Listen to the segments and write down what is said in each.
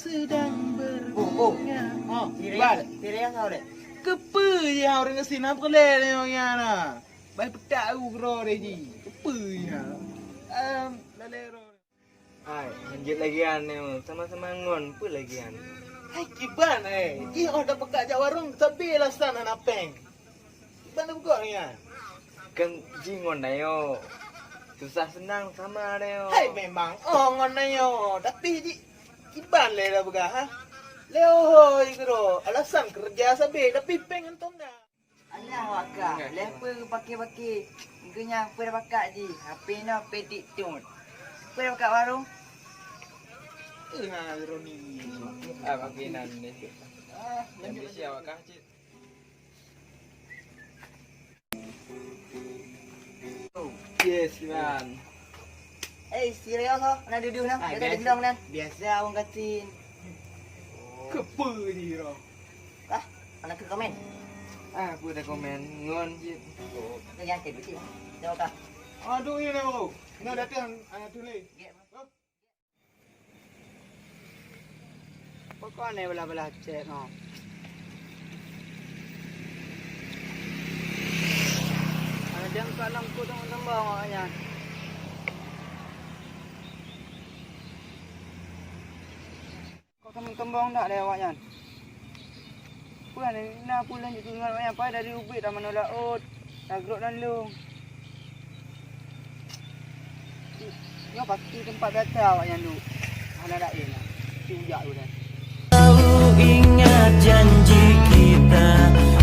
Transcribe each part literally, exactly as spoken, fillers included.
Sedang berbunga. Oh, oh. Ha, si Rayang, Bal. Si Rayang kau dek? Keupeu je hang ureueng gasien, na peureulèe nyoe nyan na. Bai peutak u keudroe deh jih. Keupeu je hang. Em, lalè roh. Hai, lanjut lagian nyoe. Sama-sama ngon, peue lagian? Hai, kiban, eh. Jih oh tapeugah jak warong, sabé alasan hana péng. Kiban tapeugah nyan. Kan jih ngon Dayo. Susah senang sama Dayo. Hai, memang oh ngon Dayo. Tapi jih kiban lé tapeugah, ha? Lé oh, oh, keudroe. Alasan keureuja sabé, tapi péng hantom na. Alah, wak kah. Lé peue paké-paké. Engkeu nyan peue pakat jih. Hapé nyoe peuet tut. Peue pakat warong? Eh, ha, Roni. Ah, paké nan ni. Ah, lanjut, lanjut. Siapa kah, cit? Yes, man. Eh, si Rayong oh, na dudoh na. Ah, biasa, biasa awak gasien. Keupeu ni, Rong? Hah? Hana keu komen? Ah, peue dah komen. Ngon cit. Oh, nyan keu duit. Jawab kah? Aduh, ini dah, bro. Ini dah datang, ah, tulis. Ya, bro. Pokok ni belah-belah cek, no. Ada yang kat dalam kudung tembang awaknya. Kok kamu tembang tak lewat nyan? Peue ni, na peue lanjut keu ngon awaknyan, pai dari ubit dah manoe laôt, tagrok dan lông. Nyoe pasti teumpat biasa awaknyan duek. Hana laén lah. Si ujak tu dah. Selalu ingat janji kita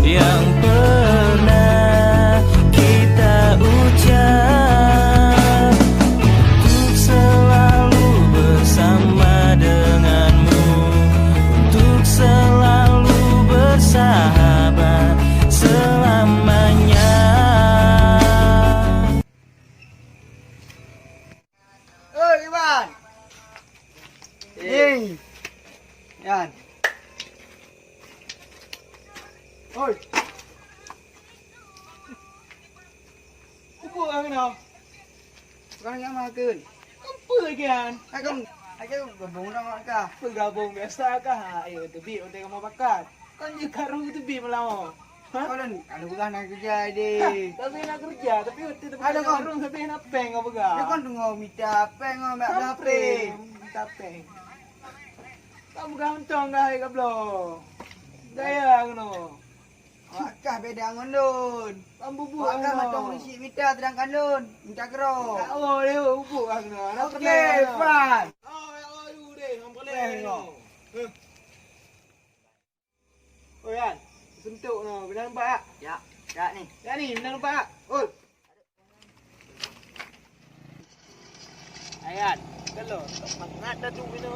yang pernah kita ucap. Untuk selalu bersama denganmu, untuk selalu bersahabat selamanya. Oi, Iwan! Eh. Yan. Oi. Peue buet kah keunoe? Bukan nyang makan. Peue lagèe nyan? Akan, akan gabung dong awak kah? Peugabung biasa kah? Ha, ayo teubiet watèe kamoe pakat. Kon jeuet karu teubiet meulawa. Ha? Kon, kalau peugah na keureuja deh. Ha, tapi na keureuja, tapi watèe teubiet karu tapi na péng kau peugah. Dia kon teungoh mita péng, ngon mak HP. Mita péng. Kau peugah untông kah hai kabloe? Gaya keunoe. Awak kah beda ngon lôn. Awak kah mantong risik mita, sedangkan lôn mita keudroe. Oke, Ivan. Oh, Yan. Sentuk noh, beuna lumpah. Ya, ya ni. Ya ni, beuna lumpah. Ol. Ayan, kalau mangat dah tu kena.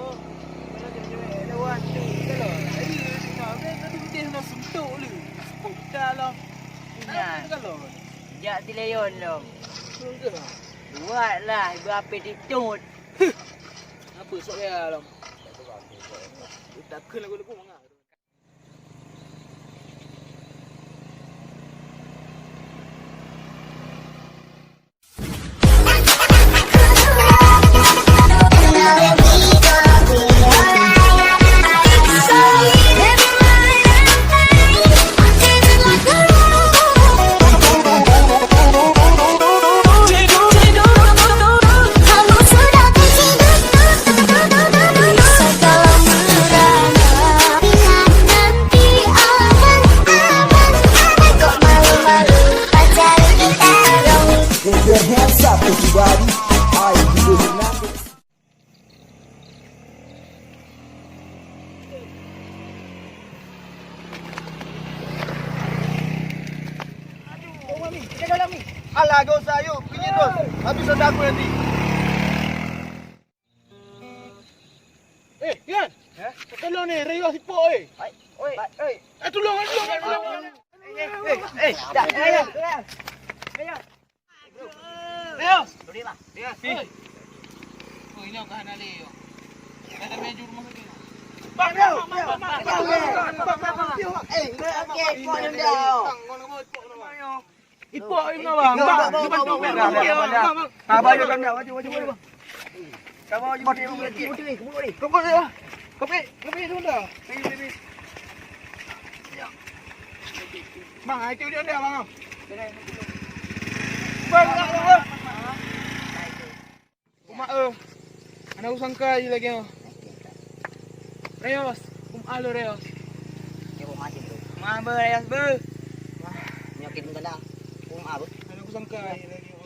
Kalau dia cewek lawan tu, kalau. Ayo, nak, nak tu dia nak sentuk lu. Dalam. Ingat. Kalau. Jak tileyon lom. Betul ke? Buatlah, ibu api titut. Apa sok ya lom? Tak kena lagu-lagu mangat. Put your hands up, everybody. Ayo, duduk di lantai. Aduh, Mami, kita dalam ni. Alah, gak usah, yuk, pergi terus. Habis otak aku nanti. Eh, Yan! Hah? Tolong ni, rayuh sipok, eh! Oi, oi, oi! Eh, tolong, tolong, tolong! Eh, eh, eh, dah, dah, dah, dah. Ayo! Ayo! Boleh, Bang. Ya. Eh. Oh, ini aku hana lé, yo. Dah sampai juru rumah tu. Bang, bang, bang, bang, bang, bang. Eh, okey, kau dendam. Ipok ni, bang. Bang, bang, bang, bang, bang, bang. Abang, abang, abang. Abang, abang, abang. Abang, abang, abang. Abang, abang, abang. Abang, abang, abang. Kopi, kopi tu dah. Kopi, kopi. Ya. Bang, ai tu dia dah, bang. Bang, bang, bang. Umak, eh. Aneuk sangkai lagi, oh. Rayos, kum alo Rayos. Dia mau mati tu. Ma be Rayos be. Nyokin kena. Kum abe. Aneuk sangkai lagi.